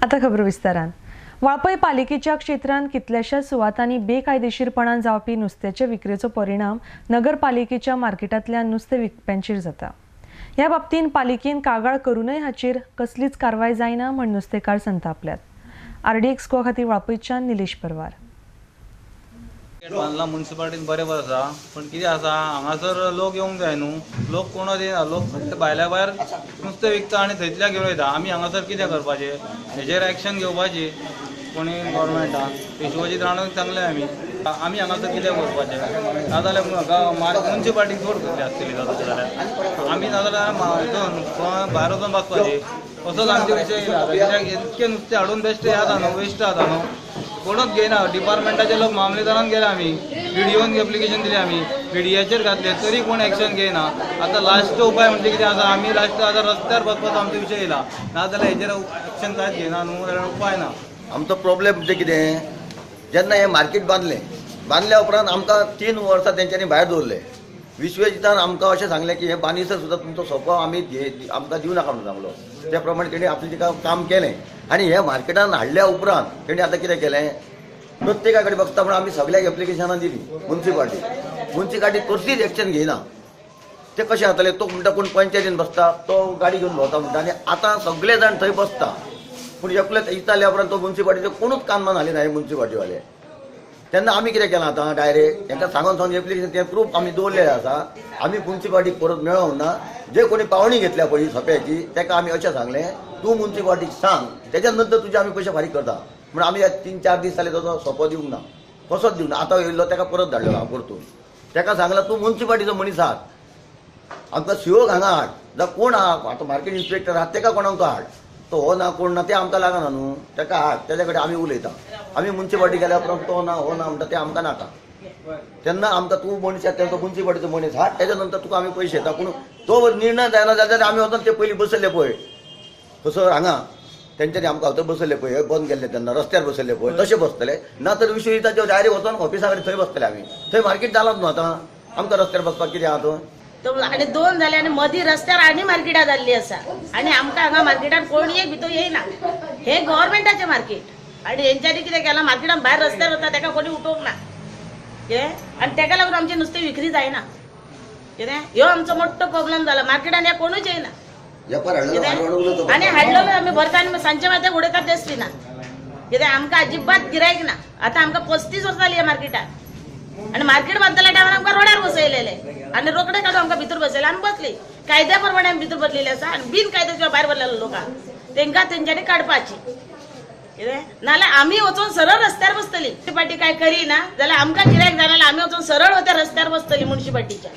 आता खबर विस्तारान. वाळपय पालिकेच्या क्षेत्रांत कितल्याशाच सुवातांनी बेकायदेशीरपणान जावपी नुस्त्याचे विक्रेचो परिणाम नगरपालिकेच्या मार्केटांतल्या नुस्तें विकप्यांचेर जाता. ह्या बाबतींत पालिकेन कागाळ करूनय हाचेर कसलीच कारवाय जायना म्हण नुस्तेकार संतापल्यात. आरडीएक्स गोवा खातीर वाळपयच्यान निलेश परवार. बांदला मुन्सिपालिटीन बरें बरें आसा, पूण कितें आसा हांगासर लोक येवंक जाय न्हू, लोक कोणूच येना, लोक भायल्या भायर नुस्तें विकता आनी थंयतल्या घेवन वयता. आमी हांगासर कितें करपाचें, हेजेर एक्शन घेवपाची कोणी गव्हर्मेंटान. विश्वजीत राणूक सांगलें आमी, आमी हांगासर कितें करपाचें, नाजाल्यार मुन्सिपालिटीक चड कसली आसतली जाता जाल्यार आमी, नाजाल्यार हितून भायर वचून बसपाची. असोच आमचे विशय येयला. कित्याक इतकें नुस्तें हाडून बेश्टें जाता न्हू, वेस्ट जाता न्हू, कोणूच घेयना. डिपार्टमेंटाचे लोक मामलेदारान गेले, आमी बीडीओन एप्लिकेशन दिलें, आमी बीडीएचेर घातले, तरी कोण एक्शन घेयना. आतां लास्ट उपाय म्हणजे कितें आसा, आमी लास्ट आतां रस्त्यार बसपाचो आमचो विशय येयला. नाजाल्यार हेजेर एक्शन कांयच घेयना न्हू जाल्यार उपाय ना. आमचो प्रॉब्लेम म्हणजे कितें, जेन्ना हें मार्केट बांदलें, बांदल्या उपरांत आमकां 3 वर्सां तेंच्यांनी भायर दवरले. विश्वजितान आमकां अशें सांगलें की हें बांदिसर सुद्दां तुमचो सोपो आमी आमकां दिवं नाका म्हणून सांगलो. त्या प्रमाणे तेणी आपलें काम केलें आनी हें मार्केटान हाडल्या उपरांत तेणी आतां कितें केलें, प्रत्येका कडेन बसता म्हणून आमी सगळ्याक एप्लिकेशनां दिली. मुन्सिपाल्टी कसलीच एक्शन घेयना. ते कशें जातलें, तो म्हणटा कोण पंचायतीन बसता, तो गाडी घेवन भोंवता म्हणटा, आनी आतां सगळे जाण थंय बसता. पूण एकले इचारल्या उपरांत तो मुन्सिपाल्टीचो कोणूच कान मान हाली ना हे मुन्सिपाल्टीवाले. तेन्ना आमी कितें केलां, आतां डायरेक्ट तांकां सांगून सांगून एप्लिकेशन ते प्रूफ आमी दवरलेले आसा. आमी मुन्सिपाल्टीक परत मेळोंक ना. जे कोणी पावणी घेतल्या पळय सोप्याची, ताका आमी अशें सांगलें, तूं मुन्सिपाल्टीक सांग, तेच्या नंतर तुजे आमी पयशे फारीक करता म्हणून. आमी 3-4 दीस जाले ताचो सोपो दिवंक ना, कसोच दिवंक ना. आतां येयल्लो ताका परत धाडलो परतून, ताका सांगलां तूं मुन्सिपाल्टीचो मनीस हाड, आमकां सीओक हांगा हाड, जावं कोण आहा आतां मार्केट इन्स्पेक्टर आहा ताका कोणाक तो हाड, तो हो ना कोण ना ते आमकां लागना न्हू, ताका हाड, तेज्या कडेन आमी उलयता. आमी मुन्सिपाल्टी गेल्या उपरांत तो ना हो ना म्हणटा ते आमकां नाका. तेन्ना आमकां तूं मनीस आहा तेजो मुन्सिपाल्टीचो मनीस हाड, तेज्या नंतर तुका आमी पयशे येता. पूण तो निर्णय जायना जाल्यार आमी वचोन ते पयलीं बसयल्ले पळय कसो हांगा तेंच्यांनी आमकां थंय बसयल्ले पळय, हे बंद केल्ले तेन्ना रस्त्यार बसयल्ले पळय तशें बसतले ना तर विश्वजिताचे डायरेक्ट वचोन ऑफिसा कडेन थंय बसतले आमी. थंय मार्केट जालात न्हू आतां, आमकां रस्त्यार बसपाक कितें आहा थंय. आनी 2 जाले आनी मदीं रस्त्यार आनी मार्केटां जाल्लीं आसा आनी आमकां हांगा मार्केटान कोण एक भितर येयना. हें गव्हर्मेंटाचें मार्केट आनी हेंच्यांनी कितें केलां, मार्केटान भायर रस्त्यार वता तेका कोणी उठोवंक ना कितें, आनी तेका लागून आमचें नुस्तें विक्री जायना कितें. ह्यो आमचो मोठो प्रॉब्लम जाला, मार्केटान ह्या कोणूच येयना कितें, आनी हाडलेलो आमी भरता आनी सांजचे मात्या उडयता डस्टबिनान कितें. आमकां अजिबात गिरायक ना. आतां आमकां 35 वर्सां जालीं ह्या मार्केटान आनी मार्केट बांदतल्या टायमार आमकां रोडार बसयलेले आनी रोकडे काडून आमकां भितर बसयले आमी बसली कायद्या प्रमाणे आमी भितर बसलेले आसा आनी बिन कायद्याच्या भायर बसलेले लोकांक तेंकां तेंच्यांनी काडपाची कितें, नाजाल्यार आमी वचून सरळ रस्त्यार बसतली. मुन्सिपाल्टी काय करिना जाल्यार आमकां गिरायक जाय जाल्यार आमी वचून सरळ वता रस्त्यार बसतली मुन्सिपाल्टीच्या.